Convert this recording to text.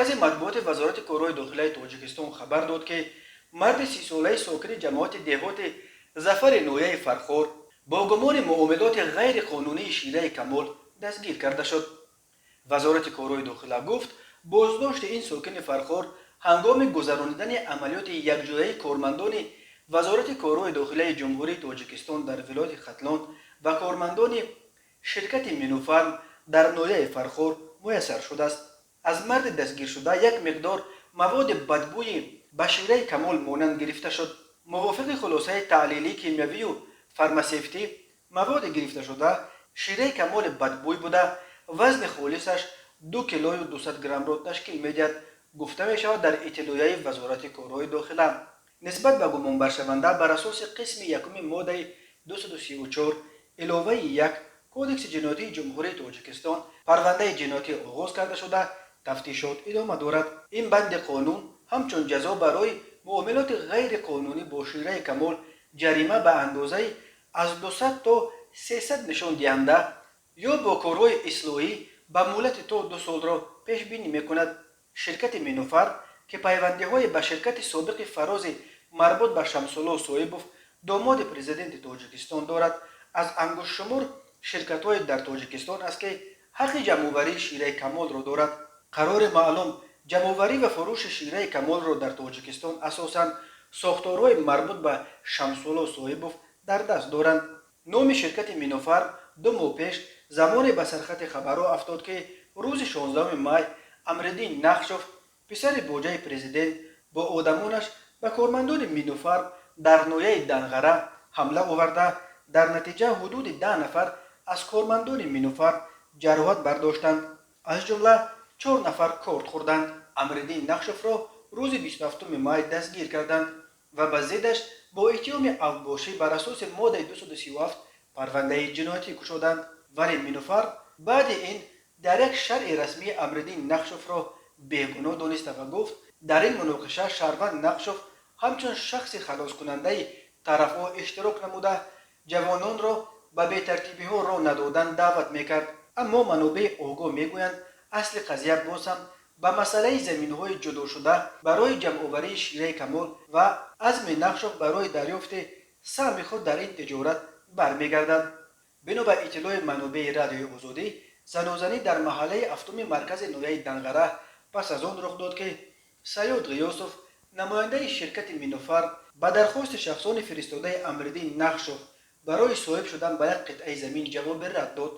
Маркази матбуоти Вазорати корҳои дохилаи Тоҷикистон хабар дод, ки марди 30-солаи сокини ҷамоати деҳоти Зафари ноҳияи Фархор бо гумони муомилоти ғайриқонунии шираи камол дастгир карда шуд. Вазорати корҳои дохила гуфт, боздошти ин сокини Фархор ҳангоми гузаронидани амалиёти якҷояи кормандони Вазорати корҳои дохилаи Ҷумҳурии Тоҷикистон дар вилояти Хатлон ва кормандони ширкати Минуфарм дар ноҳияи Фархор муяссар шудааст. Аз марди дастгиршуда як миқдор маводи бадбӯи ба шираи камол монанд гирифта шуд. Мувофиқи хулосаи таҳлилии кимиёвию фармасевтӣ, маводи гирифташуда шираи камоли бадбӯй буда, вазни холисаш 2 килою 200 граммро ташкил медиҳад, гуфта мешавад дар иттилоияи Вазорати корҳои дохила. Нисбат ба гумонбаршаванда бар асоси қисми якуми моддаи 234 иловаи 1 Кодекси ҷиноятии Ҷумҳурии Тоҷикистон парвандаи ҷиноятӣ оғоз карда шуда, тафтишот идома дорад. Ин банди қонун ҳамчун ҷазо барои муомилоти ғайриқонунӣ бо шираи камол ҷарима ба андозаи аз 200 то 300 нишондиҳанда ё бо корҳои ислоҳӣ ба муҳлати то 2 солро пешбинӣ мекунад. Ширкати Минуфарм, ки пайвандиҳое ба ширкати собиқи Фарози марбут ба Шамсулло Соҳибов, домоди президенти Тоҷикистон, дорад, аз ангуштшумор ширкатҳое дар Тоҷикистон аст, ки ҳаққи ҷамъоварии шираи камолро дорад. Қарори маълум, ҷамъоварӣ ва фурӯши шираи камолро дар Тоҷикистон асосан сохторҳои марбут ба Шамсулло Соҳибов дар даст доранд. Номи ширкати Минофарм 2 моҳ пеш замоне ба сархати хабарҳо афтод, ки рӯзи 16 май Амриддин Нақшов, писари боҷаи президент, бо одамонаш ба кормандони Минофарм дар ноҳияи Данғара ҳамла оварда, дар натиҷа ҳудуди 10 нафар аз кормандони Минофарм ҷароҳат бардоштанд, аз ҷумла чор нафар корд хӯрданд. Амриддин Нақшовро рӯзи 27 май дастгир карданд ва ба зиддаш бо иттиҳоми авбошӣ бар асоси моддаи 237 парвандаи ҷиноятӣ кушоданд. Вале Минофарм баъди ин дар як шарҳи расмӣ Амриддин Нақшовро бегуноҳ дониста ва гуфт, дар ин муноқиша шаҳрванд Нақшов ҳамчун шахси халоскунандаи тарафҳо иштирок намуда, ҷавононро ба бетартибиҳо роҳ надодан даъват мекард. Аммо манобеи огоҳ мегӯянд, асли қазия боз ҳам ба масъалаи заминҳои ҷудошуда барои ҷамъоварии шираи камол ва азми Нақшов барои дарёфти саҳми худ дар ин тиҷорат бармегардад. Бино ба иттилои манобеи Радиои Озодӣ, занозанӣ дар маҳаллаи ҳафтуми маркази ноҳияи Данғара пас аз он рух дод, ки Саёд Ғиёсов, намояндаи ширкати Минофарм, ба дархости шахсони фиристодаи Амриддин Нақшов барои соҳиб шудан ба як қитъаи замин ҷавоби рад дод.